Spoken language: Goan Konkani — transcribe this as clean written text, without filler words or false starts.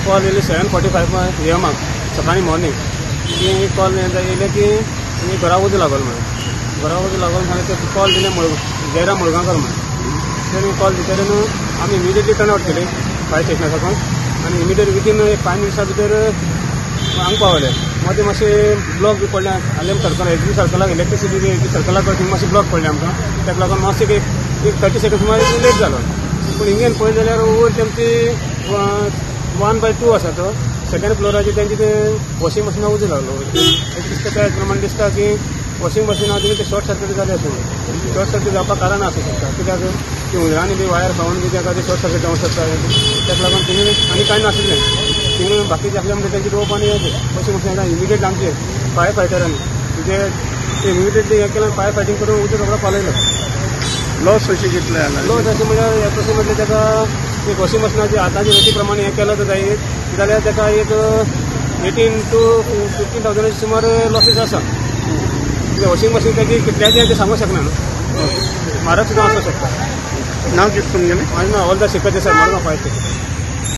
कॉल येयले 7:45 एमाक सकाळी मॉर्निंग की कॉल येयले की घरा उजो लागलो म्हणून. घरा उजो लागलो म्हणून ते कॉल दिले जयराम मुळगांवकर म्हणून. तेणी कॉल दितरे न्हू आमी इमिडिएटली टर्न आवट केली फायर स्टेशना साकून आनी इमिडिएट वितीन 5 मिनट्सां भितर हांगा पावले. मदीं मातशें ब्लॉक बी पडले आलेम सर्कल एच बी सर्कलाक इलेक्ट्रिसिटी एच बी सर्कलाक थंय मातशें ब्लॉक पडले आमकां. ताका लागून मातशें एक 30 सेकंड सुमार लेट जालो. पूण इंगेन पळयत जाल्यार वयर तेमची 1/2 आसा तो सेकंड फ्लोराचेर तेंचे ते वॉशिंग मशिना उजो लागलो. एक दिसता त्या प्रमाणे दिसता की वॉशिंग मशिना ते शॉर्ट सर्कीट जालें अशें म्हणून. शॉर्ट सर्कीट जावपाक कारण आसूं शकता कित्याक ती हुंदरांनी बी वायर खावन बी ताका ते शॉर्ट सर्कीट जावंक शकता. ताका लागून तिणी आनी कांय नाशिल्लें तिणी बाकीचे आसले म्हणजे तेंची रोप आनी वॉशिंग मशिना इमिडिएट आमचे फायर फायटरांनी म्हणजे ते इमिडिएटली हें केलें फायर फायटींग करून उजो रोकडो पालयलो. लॉस अशें कितले जाला? लॉस अशें म्हणल्यार तशें म्हटल्यार ताका एक वॉशिंग मशिनाचे आतांचे रेटी प्रमाणे हें केलें तर जायत जाल्यार ताका एक 18 to 15,000 सुमार लॉसीस आसा. वॉशिंग मशीन ताची कितल्याचें तें सांगूंक शकना न्हू, म्हारग सुद्दां आसूं शकता. नांव कितें तुमगेलें? म्हाजें नांव हवलदार शेखर देसाय, मडगांव फायर स्टेशन.